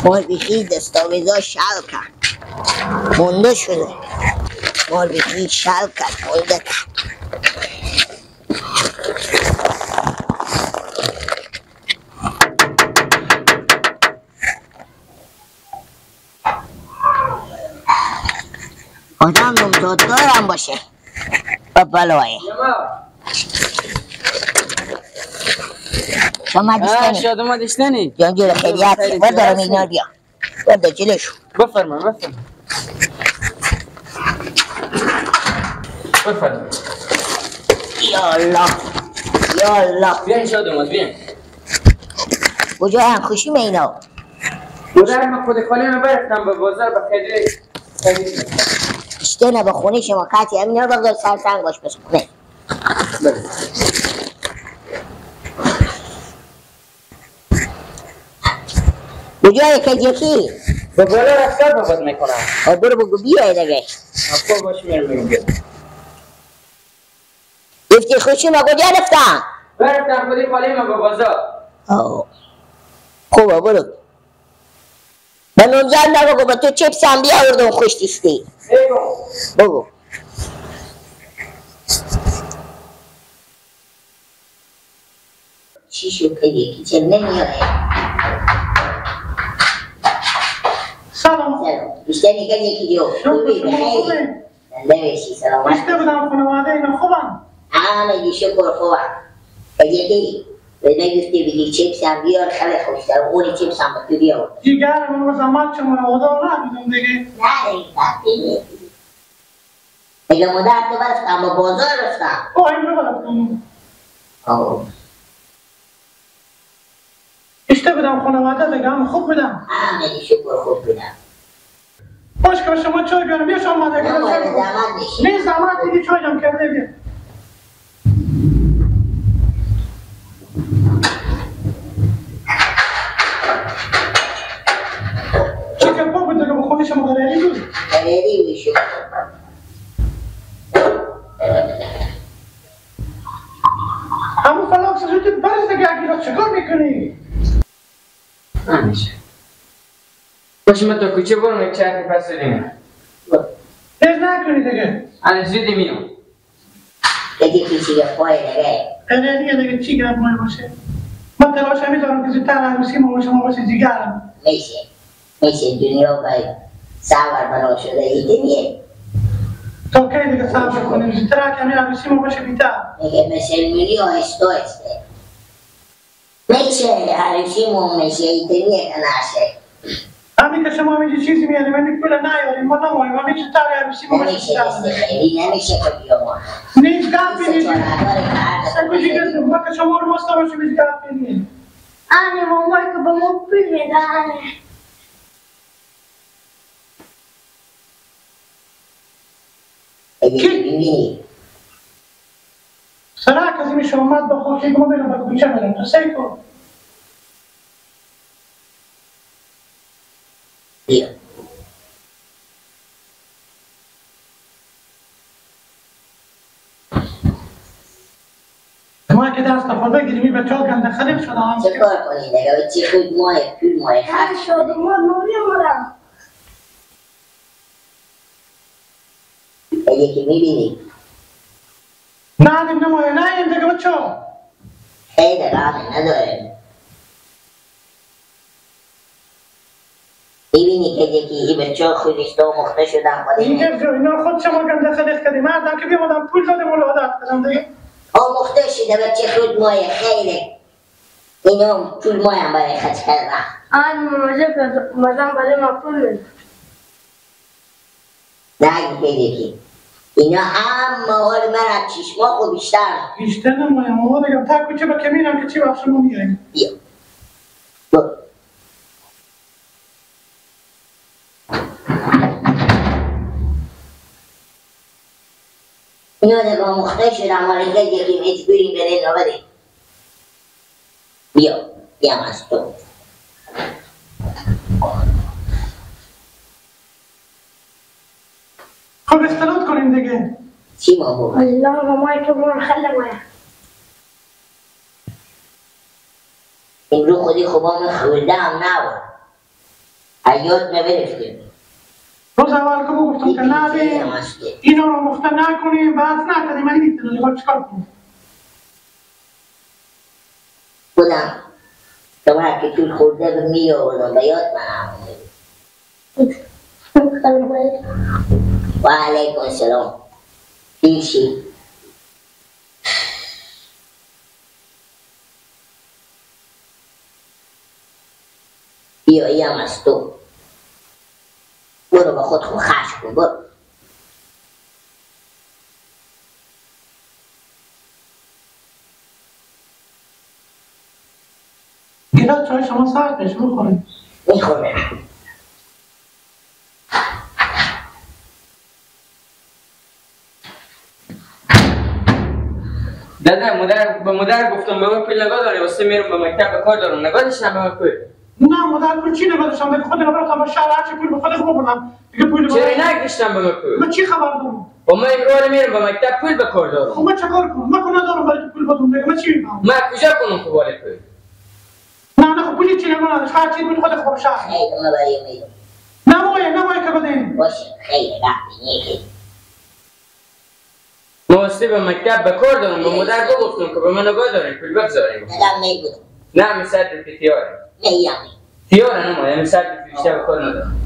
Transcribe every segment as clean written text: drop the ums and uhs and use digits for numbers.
مال بیخی دستاویزا شل کرد، مونده شده. مال بیخی شل کرد، مونده کرد. آدم نمزاددارم باشه با بلایه. شما دیشتنی؟ شما دیشتنی؟ جان جلو خیلیت بردارم اینا بیا بردار جلوشو. بفرما بفرما بفرما. یا الله یا الله. بیاین شاد اومد بیاین. کجا هم خوشیم اینا؟ مادر من خود خالی من برفتم به بازار به خیلی اشته به خونه شما قطعی همینا رو بگذار سر سنگ باش بس خونه. کجای که یکی؟ به بالا رفتار بابت میکنم. برو بگو بیای دیگه. خوب باش میرم میگم بیا. گفتی خوشی ما کجا رفتم؟ برفتم خودی خالی ما به بازار. خوبه برو. به نوزن نگو به تو چپس هم بیاوردم خوش دیستی. بگو. چی شد که یکی چه نمیاد؟ سلام. بیشتر نگه یکی جو. خوبی بخیر. زنده بشی سلامت. بیشتر بودم خانواده اینا خوبم. همگی شکر خوبم. یکی به نگفتی بگی چیپس هم بیار خیلی خوشتر. اون چیپس هم تو بیار. دیگر من زحمت شما رو خدا نبودم دیگه. نه دیگه. دیگه مادر تو رفتم با بازار رفتم. اوه این رو رفتم. آه. بیشتر بودم خانواده دیگه هم خوب بودم. همگی شکر خوب بودم. باش که شما چای بیارم بیا شما مادر که نه زحمت دیگه چای جمع کرده بیا. چه که پا بود دیگه با خونه شما قراری بود؟ قراری بود شما. همون فلاک سوزوتی برز دیگه اگه چیکار میکنی؟ نمیشه. باشه من تا کوچه برم یک چرخی پس داریم. تیز نکنی دیگه. الان زودی میام. دیگه چی پای دیگه. آره دیگه چی گپ مای باشه. من تلاش می‌دارم که زودتر عروسی ما شما باشه جیگرم. میشه. میشه دنیا باید صبر بنا شده ایدنیه. تا کی دیگه صبر کنیم زودتر کمی عروسی ما باشه بیتر. میگه مسلمونی آهسته آهسته. میشه عروسی ما میشه ایدنیه که نشه. همین که شما همینجا چیزی میاریم همین پول نیاریم ما نماییم همین چه تر عروسی ما باشه. نمیشه دست خیلی نمیشه که بیا ما. نیست گپی نیست. سکوچی گفتم ما که شما رو واسطه باشیم هیچ گپی نیست. آنی مامان که به ما پول میدن. کی؟ سرک از این شما اومد با خاکی که ما بریم با کوچه بریم تو سعی کن. بیا. ما که دست خود بگیریم این بچه ها گنده خلیق شده هم. چه کار کنی دیگه؟ چی خود ماه پول ماه خرج شد ما نمی‌مونم. یکی میبینی؟ نه نمایه نه این دیگه بچه ها. خیلی راه نداره. میبینی که یکی این بچه ها خودش تو مخته شدن خود این اینا خود شما گنده خلیق کردیم مردم که بیامدم پول دادیم و عادت کردم دیگه. آموخته شده بچه خود مایه خیلی اینا پول مایه هم برای خرج کردن. آن مازم برای ما پول میده. نه یکی اینا همه حال من از چشما خود بیشتر بیشتر نمایم ما بگم تا کوچه با کمینم که چی وقت شما میاییم. بیا اینا دیگه آموخته شدم حالا که یکی مجبوریم بره اینا بده. بیا بیام از تو. خب اختلاط کنیم دیگه. چی ما بود؟ الله ما که مون خیلی مایه. امروز خودی خوبام خورده هم نبود. حیات نبرفتیم. روز اول که گفتم که ندیم اینا رو مخته نکنیم، بحث نکنیم، من نیستم دیگه چیکار کنم؟ خودم که من که طول خورده به می آوردم به یاد من همونه. و علیکم السلام. پیشی بیایی هم از تو. برو با خود خود خرج کن، برو. گیلات چای شما سرد میشه، بخورید. میخورم. دادا مادر به مادر گفتم به من پول نگاه داری واسه میرم به مکتب کار دارم، نگاه داشتم به من پول. نه مادر پول چی نگاه داشتم؟ دیگه خود نبرفتم با شهر هرچی پول به خود خوب بردم دیگه. پول چرا نگذاشتم به من پول؟ من چی خبر دارم؟ و من امروز میرم به مکتب پول به کار دارم. خب من چه کار کنم؟ من که ندارم برای تو پول بدم دیگه، من چی میفهمم؟ من کجا کنم تو بالای پول؟ نه نه خب پول چی نگاه نداشت، هر چی بود خود خوب شهر. خیلی من برای میرم. نه مایه نه مایه که بدین. باشه خیلی وقتی نیکی. واسه به مکتب به کار دارم، به مادر گفتم که به من نگاه داریم پول بگذاریم. دادم میبودم. نه من 100 روپیه تیاره. نه تیاره نه مایه، من 100 روپیه بیشتر به کار ندارم.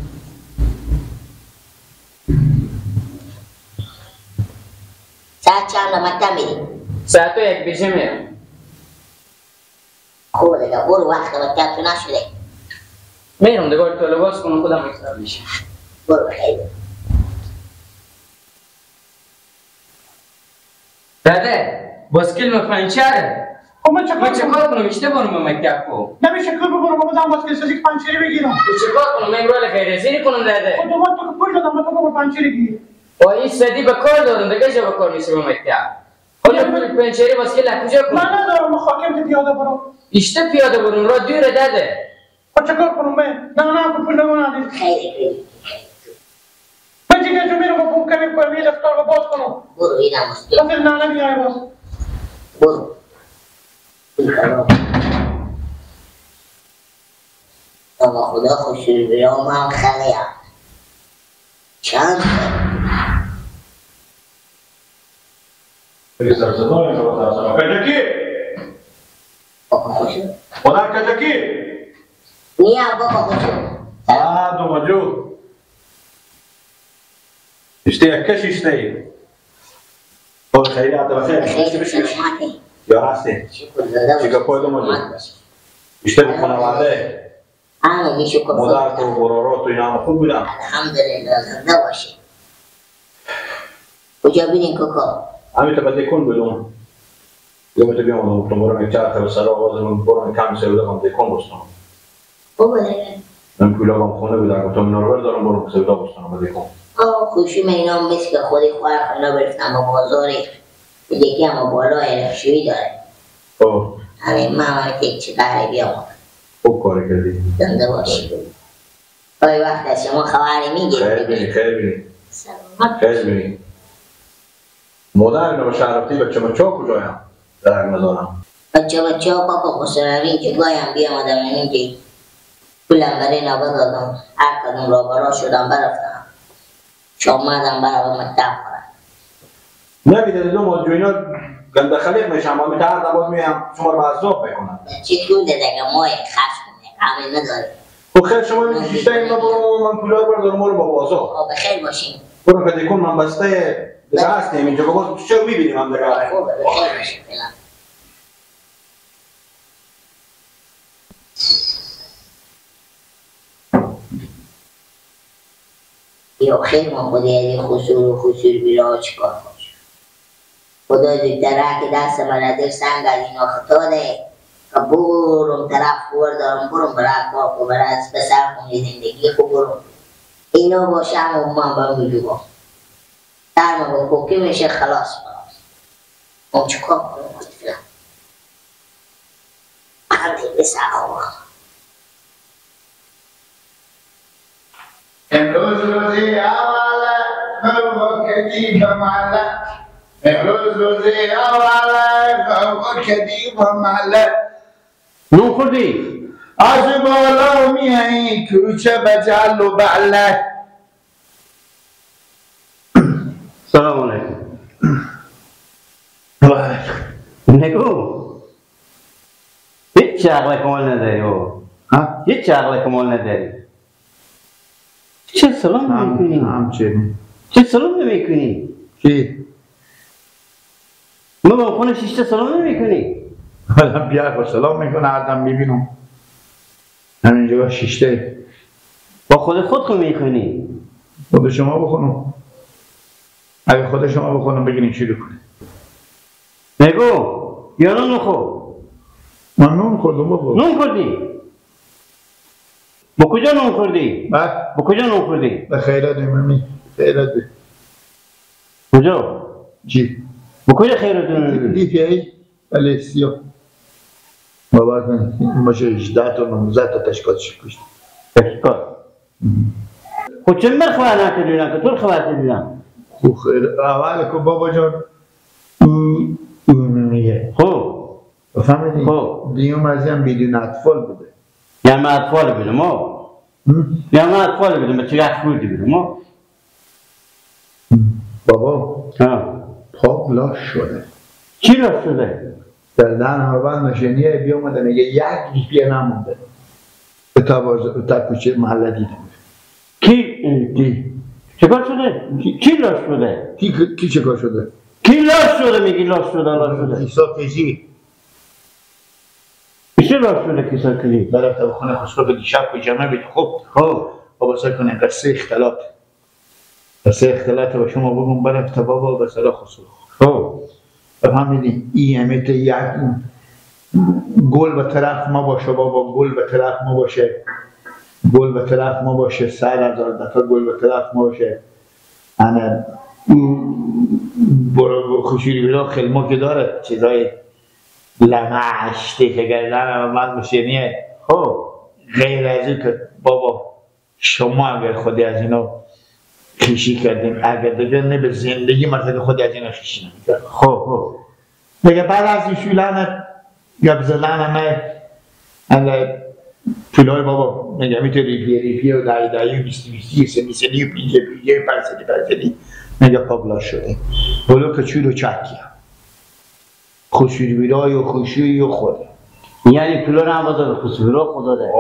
ساعت چند مکتب میریم؟ ساعت 1 بجه میرم. خوب دیگه برو، وقت مکتب تو نشده. میرم دیگه تو لباس کنم خودم مکتب میشه. برو بخیر. داده باسکل ما پنچره. خب من چه کار کنم؟ اشته برم به مکتب کو. نمیشه که ببرم بابا باسکل سازی که پنچری بگیرم. تو چه کار کنم؟ من امروز خیرزینی کنم داده. خب من تو که پول دادم به تو بابا پنچری گیر. با این صدی به کار دارم دیگه، چه به کار میشه به مکتب؟ حالا پول پنچری باسکل کجا کنم؟ من ندارم، خاکم که پیاده برم. اشته پیاده برم را دوره داده. خب چه کار کنم من؟ نه نه پول ندارم. خیلی خیلی من دیگه جو میرم با پول کمی کنم یه دفتر رو باز کنم. برو اینم است. مثل نه نمیای باز. برو. بابا خدا خوشی بیام من خلیم. چند کجاکی؟ بابا خوشی. مادر کجاکی؟ نیا بابا خوشی. آه دو مجو. اشتي كش اشتي. خب خیلی عطا بخیر. یا هستی. چیکار پایدو مجو. اشته به خانواده. مادر تو برارات و اینا هم خوب بودن. الحمدلله زنده باشی. کجا بیدین کوکا؟ همین تا دکون بودم. یه تو بیام گفتم برم یک چرخ به سر آوازم برم کم سودا کنم دکون بستم. خوبه دیگه. من پولا با خونه بودم گفتم اینا رو بردارم برم سودا بستم به دکون. آه خوشی من اینا مثل که خودی خواهر خونه برفتم با بازاری یکی هم بالا رفشویی داره. خب. همین من هم یک چه قهره بیام. خوب کار کردی. زنده باشی. گاهی وقت از شما خبری میگیریم. خیر بینی خیر بینی. سلامت. خیر بینی. مادر اینا به شهر رفتی بچه بچه ها کجایم؟ درک ندارم. بچه بچه ها بابا خسروی که گاهی هم بیامدم اینجا پولم برای اینا بدادم، هر کدوم را برا شدم برفتم. شامدم برای مکتب خورم. نبیده دو ماه جو اینا گنده خلیق میشم و میتر هر دباز میم شما رو به عذاب میکنم. بچه تو دیگه ماه خرج کنه همه نداره. خب خیر شما میشیشته اینا برو من پولا بردارم برو با بازار. بخیر باشین. برو که دیکن من بسته دیگه هستیم اینجا بابا چه میبینیم هم دیگه. خوبه بخیر باشین فعلا. یا خیر ما خدای خسور و خسور بیرا چیکار باشه. خدا زودتر که دست من از سنگ از اینا خطا ده که برم طرف خور دارم برم برای کار خو برای به سر خونه زندگی خو برم اینا باشم و من برم میجوبم در ما با کوکی میشه خلاص خلاص. من چیکار کنم فعلا؟ همه به سر خورم. امروز روزی اول کدی به محله، امروز روزی اول کدی به محله. نون خوردی؟ از بالا میایی کوچه بجل و بله. سلام علیکم. نگو هیچ عقل کمال نداری بابا. هیچ عقل کمال نداری. چه سلام نمیکنی؟ همچنین. چه سلام نمیکنی؟ چی؟ ما با خونه شیشته سلام نمیکنی؟ آدم بیا سلام میکنه، آدم میبینم همینجا شیشته. با خود خود میکنی؟ خود شما بخونم. اگه خود شما بخونم بگیریم شروع کنیم. نگو یا نون خور؟ من نون خوردم بابا. نون خوردی؟ با کجا نون خوردی؟ با کجا نون خوردی؟ به خیرات ممی، خیرات. کجا؟ چی؟ با کجا خیرات نون؟ دی ولی سیاه. بابا باشه 18 تا 19 تا تشکات کشت. تشکات. خب چه من خبر نکردی که تو خبر کردی؟ خب اول که بابا جان او میگه. خب فهمیدی؟ خب دیوم از هم بدون اطفال بوده. یعنی من اطفال بودم ما. یعنی من اطفال بودم بچه یک خوردی بودم ما. بابا پاک لاش شده. چی لاش شده؟ در دهن همه بند نشینیه بیامده میگه یک ریپیه نمونده. تا کوچه محله دیدم. کی؟ کی؟ چکار شده؟ کی لاش شده؟ کی چکار شده؟ کی لاش شده میگی لاش شده لاش شده؟ کیسا کشی. چه لاش شده کیسا کشی؟ برفته به خونه خسرو به دیشب که جمعه بید. خب خب بابا سعی کنه قصه اختلاط. قصه اختلاط با شما بگم برفته بابا به صلاح خسرو. خب فهمیدی؟ این همه یک گل به طرف ما باشه بابا، گل به طرف ما باشه، گل به طرف ما باشه، 100,000 دفعه گل به طرف ما باشه. انا برو خوشیری بلا خلما که داره چیزای لمعشتی که گردن من مشینیه. خب غیر از این که بابا شما اگر خودی از اینا خیشی کردیم، اگر دیگه نه به زندگی مرتبه خودی از اینا خیشی نمیکرد. خب دیگه بعد از این شولانه گپ زدن همه پولای بابا میگه میتونی ریپیه ریپیه و دهی دهی و بیستی بیستی سنی سنی و پینجه پینجه و پنج سنی پنج سنی میگه پابلاش شده. بلو که چول و چکیه خسوری بیرای و خوشوی و خوده. یعنی پولا رو هم داده خسوری رو خود داده.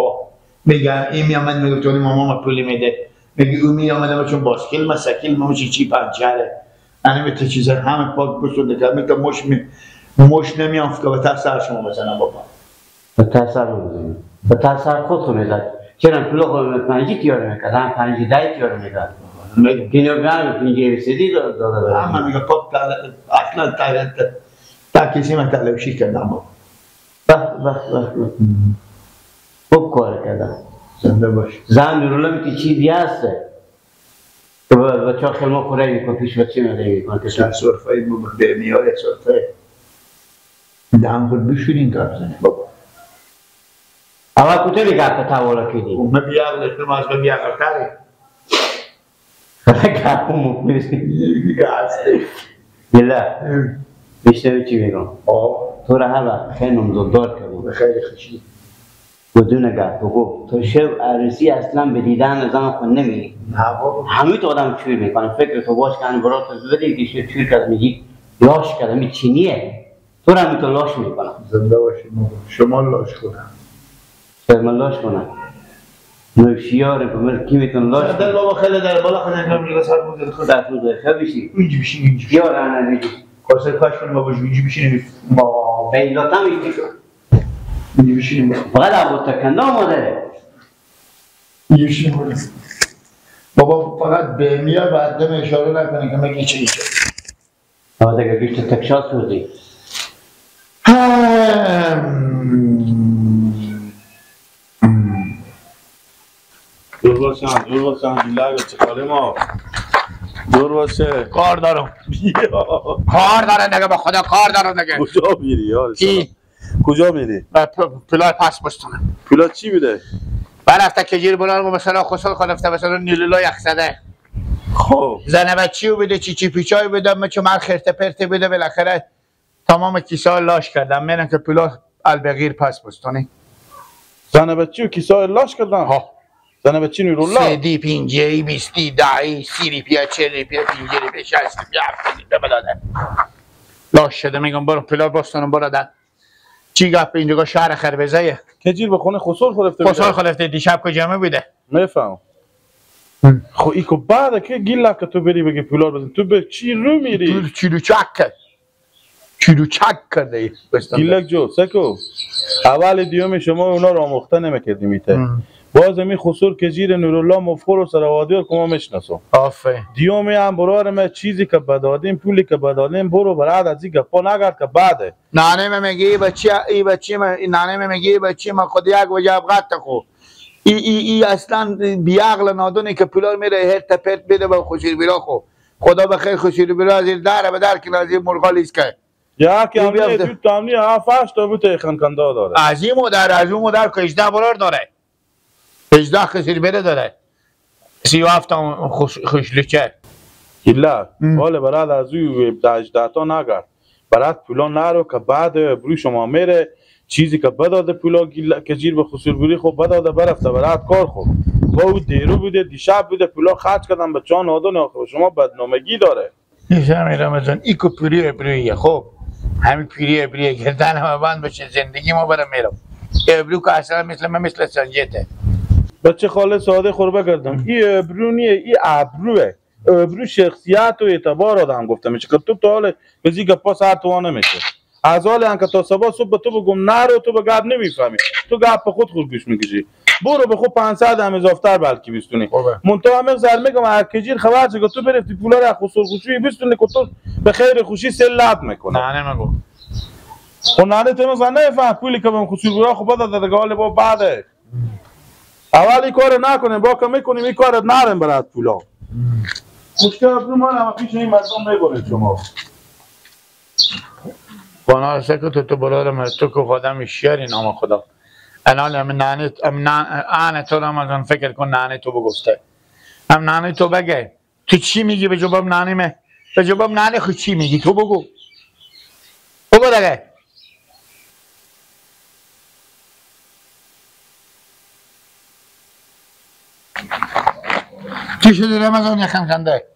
میگه این میامد میگه چون ماما ما پولی میده، میگه او میامد چون باسکل ما سکیل ما چی چی پنچره انا میته چیزا همه پاک بشده که میته مش نمیام که به تاثر شما بزنم بابا. به تاثر بزنم. به تاثر خود خو میزد. چرا پول خود پنجی تیاره میکرد، هم پنجی دهی تیاره میکرد. اینو بیان پنجی سیدی داده. همه میگه پاک اصلا تا کسی من تلوشی کردم بابا. به به به خوب کار کردم. زنده باش. زن رولم که چیزی هسته که بچه ها خیلی ما خوره میکن پیش بچه میده میکن که سرفه به میاره سرفه دهن خود بشورین گپ زنه بابا. اول کجا میگه گپ توالا کردی؟ من بیاغلش نم از من بیاغل تره گپ مفنیسی یلا بیشتر چی میگم؟ تو را هر وقت خیلی نمزدار کردیم خیلی خوشی بدون گپ و گفت تو شب عروسی اصلا به دیدن زن خود نمیری. همه تو آدم چور میکنه فکر تو باش که برات بدی که چور کرد میگی لاش کرد می چینیه تو را هم تو لاش میکنم. زنده باشی شما لاش کنم. من لاش کنم نوشیاره به من کی میتون لاش کنم؟ بابا خیلی در بالا خیلی انجام میگه سر بوده خود در بوده خیلی بشی اینجی بشین اینجی یار انا میگی کاسه کاش کنیم بابا اینجی بشینیم با بیلاتم اینجی اینجی بشینیم فقط ابو تکنده آماده اینجی بشینیم بابا فقط به میا بعد دم اشاره نکنه که مگه چه ایچه آه دیگه گوشت تکشات شدی. دور باشم دور باشم بیلر بچه خاله ما دور باشه. کار دارم کار دارم دیگه با خدا کار دارم دیگه. کجا میری یار؟ کجا میری؟ پولای پس بستونم. پولا چی بوده؟ برفته که گیر بلال مثلا خسل خلفته مثلا نیلولا یخ زده. خب زنه بچیو بده چی چی پیچای بده من چون من خرته پرته بده بالاخره تمام کیسه لاش کردم. منم که پولا البغیر پس بستونی. زن بچی و کیسای لاش کردن. ها زن بچی نورالله سیدی پینجی بیستی دعی 30 روپیه 40 روپیه 50 روپیه 60 روپیه 70 روپیه بداده لاش شده. میگم برو پلا باستانم برادر چی گپ اینجا شهر خربزه که جیر به خونه خسور خلفته بوده. خسور خلفته دیشب کجا بوده میفهم. خب ایکو بعد که گیلا که تو بری بگی پولار بزن تو به چی رو میری؟ چیلو چک کرد چیلو چک کرده گیلک جو سکو اول دیوم شما اونا رو آموخته نمیکردیم ایته باز می خسور که جیر نورالله مفخور و سروادی که ما میشناسم. آفرین دیومی هم برار ما چیزی که بدادیم پولی که بدادیم برو براد از این گپا نگرد که بعده نانه من میگه ای بچه ای بچه من نانه من میگه ای بچه من خود یک وجب غط خو ای ای ای اصلا بیعقل نادونه که پولار میره هر تپرت بده به خسور بیرا. خو خدا بخیر خسور بیرا از در به در که از مرغا لیس که یا که امنی دو تا امنی 7 8 تا بوته خنکندا داره از این مادر از اون مادر که 18 برار داره 18 خسیر بره داره 37 تا خوشلوچه گیلا حالا براد از او 18 تا نگرد برات پولا نرو که بعد برو شما میره چیزی که بداده پولا که جیر به خسور بری خب بداده برفته برات کار خب با او دیرو بوده دیشب بوده پولا خرج کردن به چان آدن آخر شما بدنامگی داره. نیستم رمضان ایکو پیری ابرویه. خب همین پیری ابرویه گردن همه بند باشه زندگی ما برم میرم ابرو که اصلا مثل من مثل سنجته بچه خاله ساده خوربه کردم. ای ابرو نیه ای ابروه. ابرو شخصیت و اعتبار آدم گفته میشه که تو تا حال بزی گپا سر تو نمیشه. از حال انکه تا صبح صبح به تو بگم نرو تو به گپ نمیفهمی. تو گپ به خود خود گوش میکشی. برو به خود 500 هم اضافتر بلکی بیستونی. منتها همه زر میگم هر کجیر خبر چه که تو برفتی پولا را خسر خوشی بیستونی که تو به خیر خوشی سلات میکنه. نه نمیگم. خب نه تو مثلا نفهم پولی که بهم خسر برا خب بده دیگه حال با بعده. اول این کار نکنیم با که میکنیم این کار نرم برات پولا. مشکل ابرو مال هم پیش این مردم میبرید شما. بنا سکت تو برادرم تو که خودم شیری نام خدا. الان هم نانه آن تو رمضان فکر کن نانه تو بگفته. هم نانه تو بگه تو چی میگی به جواب نانه me به جواب نانه خود چی میگی تو بگو. بگو دیگه. چی شده رمضان یخم خنده؟